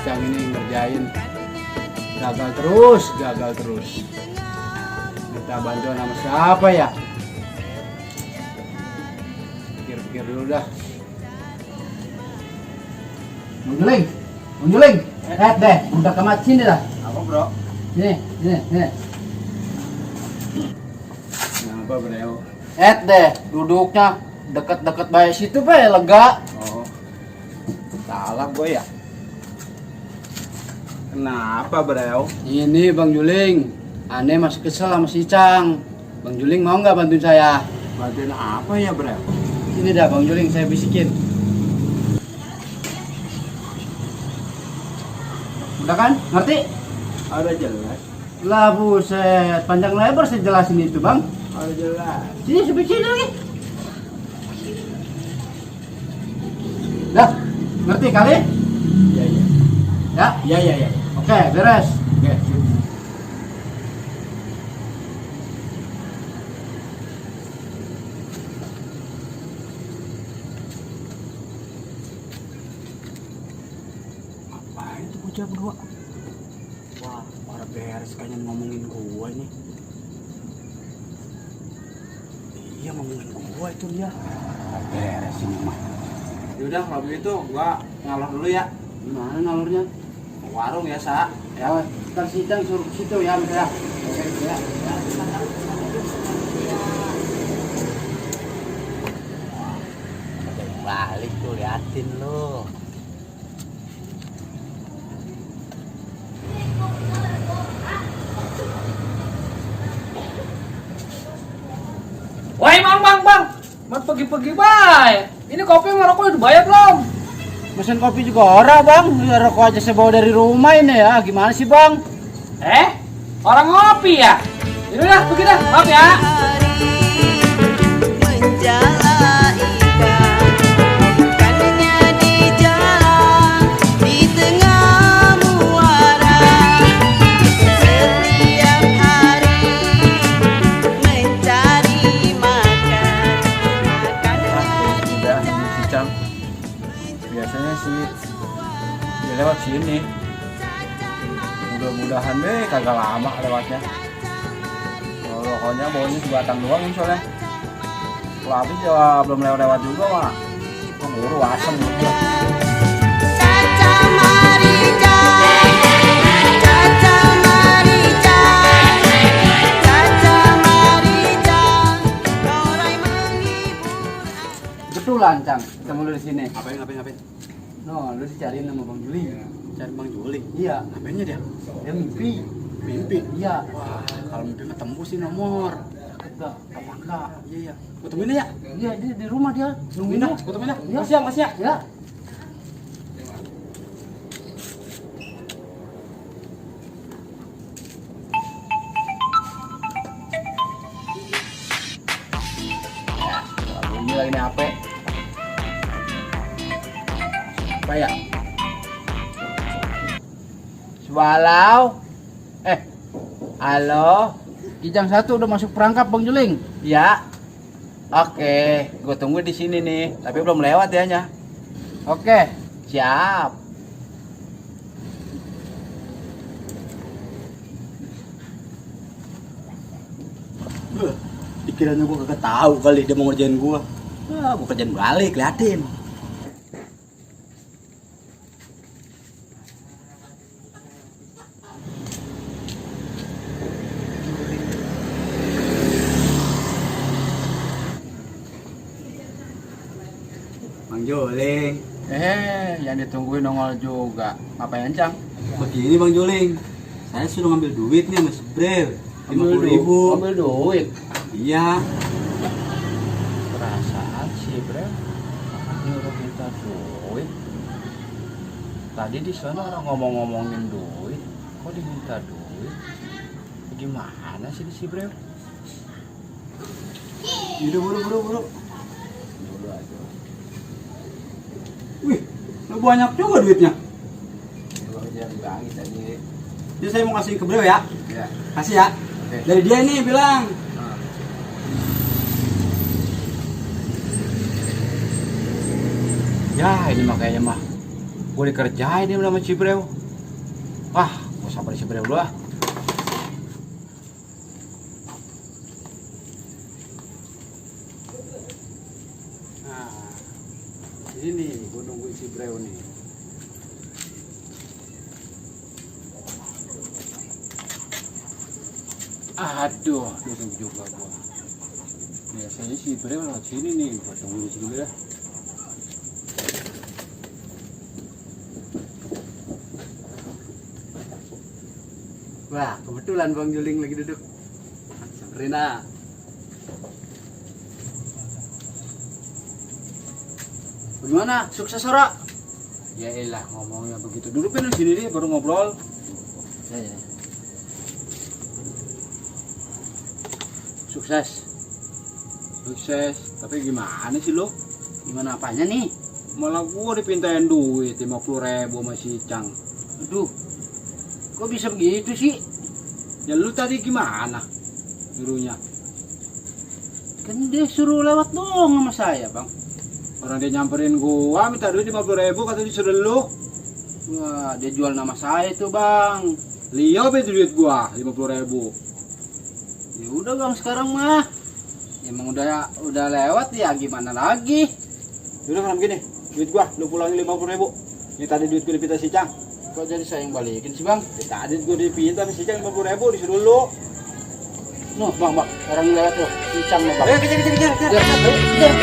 Icang ini ngerjain gagal terus. Minta bantuan sama siapa ya? Pikir-pikir dulu dah. Bang Juling, deh, udah kemat sini dah. Apa bro? Sini. Kenapa bro? Deh, duduknya deket-deket bayar situ Pak, lega. Oh, salah gue ya. Kenapa bro? Ini Bang Juling, aneh masih kesel sama si Icang. Bang Juling mau nggak bantuin saya? Bantuin apa ya bro? Ini dah Bang Juling, saya bisikin. Udah kan? Ngerti? Ada jelas. Lah buset, panjang lebar saya jelasin itu Bang. Ada jelas. Sini, sini lagi. Dah, ngerti kali? Iya. Ya? Iya. Oke, beres. Oke. Ngapain tuh bocah berdua? Wah, parah beres kayaknya ngomongin gua ini. Iya ngomongin gua itu dia. Beres ini mah. Yaudah kalau begitu gua ngalor dulu ya. Gimana nalurnya? Ke warung ya, Sa. Ya, ntar si Icang suruh ke situ ya, Mas ya. Ya. Balik tuh liatin lo. Woi bang, mau pergi-pergi baik. Ini kopi sama rokok udah dibayar belum? Mesin kopi juga ora Bang, ya rokok aja saya bawa dari rumah ini ya, gimana sih Bang? Orang ngopi ya? Yaudah, pergi dah, maaf ya. Biasanya sih dia lewat sini. Mudah-mudahan deh kagak lama lewatnya. Kalau rokoknya baunya sebatang doang soalnya. Kalau habis ya belum lewat juga mah. Keburu asem gitu. Betulan Cang, ketemu lu di sini. Ngapain? No, lu dicariin sama Bang Juling. Cari Bang Juling. Iya, Ngapainnya dia? dia mimpi. Mimpi. Iya. Wah, kalau mimpi mah tembus sih nomor. Enggak, apa enggak? Iya. Gua temuin ya. Iya, dia di rumah dia. Nungguin dah, gua temuin dah. Iya. Makasih ya. Ya. Bunyi lagi nih HP. Apa ya? Walau. Halo. Kijang 1 udah masuk perangkap Bang Juling. Ya. Oke, gue tunggu di sini nih. Tapi belum lewat ya nya. Oke. Siap. Pikirannya gue kagak tahu kali dia mau ngerjain gue. Gue kerjain balik, liatin. Bang Juling. Yang ditungguin nongol juga. Ngapain Cang? Begini Bang Juling, saya suruh ngambil duit nih sama Sebrel. 50.000. Ambil duit. Iya. Perasaan sih, Bre. Nyuruh minta duit. Tadi di sana orang ngomong-ngomongin duit, kok diminta duit? Gimana sih si Bre? Yaudah buru. Dulu aja. Wih, lu banyak juga duitnya. Dulu aja bilangin tadi. Jadi saya mau kasih ke beliau ya. Ya. Kasih ya. Oke. Dari dia nih bilang. Ya, ini makanya mah Gue dikerjain nih sama Cibreu. Wah, gue sampai Cibreu dulu ah. Nah, ini gue nungguin Cibreu nih. Aduh, duduk juga gua. Biasanya si Cibreu lewat sini nih, gua tunggu di sini dulu ya. Wah, kebetulan Bang Juling lagi duduk. Samperin ah. Bagaimana? Sukses ora? Ya elah, ngomongnya begitu. Duduk kan di sini deh, baru ngobrol. Ya. Sukses, tapi gimana sih lo? Gimana apanya nih? Malah gua dipintain duit 50.000 sama si Cang. Aduh, kok bisa begitu sih? Ya lu tadi gimana nyuruhnya? Kan dia suruh lewat doang sama saya, Bang. Orang dia nyamperin gua minta duit 50.000, kata disuruh lu. Wah, dia jual nama saya tuh, Bang. Lihat itu duit gua 50.000. Ya udah, Bang, sekarang mah emang udah lewat ya, gimana lagi? Udah kan begini, duit gua lu pulangin 50.000. Ini tadi duit gua dipinta si Cang. Kok jadi saya yang balikin sih, Bang? Ya, tadi gua dipinta si Cang 50.000, disuruh lu. Noh, Bang, orang yang lewat tuh, si Cang, Bang. Ayo kejar. Ya, ayo, kejar.